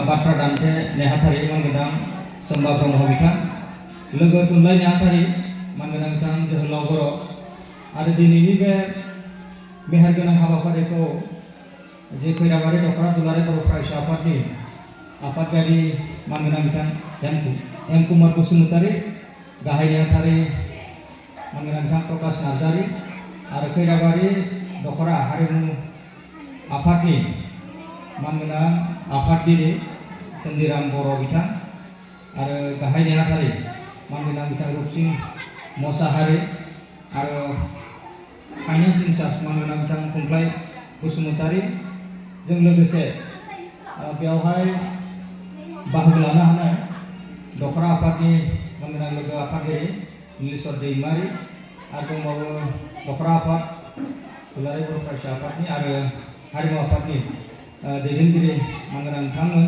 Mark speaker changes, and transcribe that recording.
Speaker 1: बाथ्रा दान्थे नेहाथारि मानगोनां सोम्बा ब्रह्म बिथां, लोगो थुनलाइ नेहाथारि मानगोनां बिथां जोहोलाव बर' आरो दिनैनि बे मेहेरगोनां हाबाफारिखौ जे खैराबारि दख'रा दुलाराय बर' फरायसा आफादनि आफादगिरि मानगोनां बिथां एम कुमार बसुमतारी, गाहाय नेहाथारि मानगोनां बिथां प्रकाश नार्जारी आरो खैराबारि दख'रा हारिमु आफादनि मानगोनां आफादगिरि चन्दिराम बर' बिथां आरो गाहाय नेहाथारि मानगोनां बिथां रुपसिं मोसाहारि आरो फाइनेन्स इनचार्ज मानगोनां बिथां खुंफ्लाय बसुमतारी जों लोगोसे बेवहाय बाहागो लानो हानाय दख'रा आफादनि मानगोनां लोगो आफादगिरि नीलेश्वर दैमारी आरो दंबावो दख'रा आफाद दुलाराय बर' फरायसा आफादनि आरो हारिमु आफादनि दैदेनगिरि मानगोनां बिथांमोन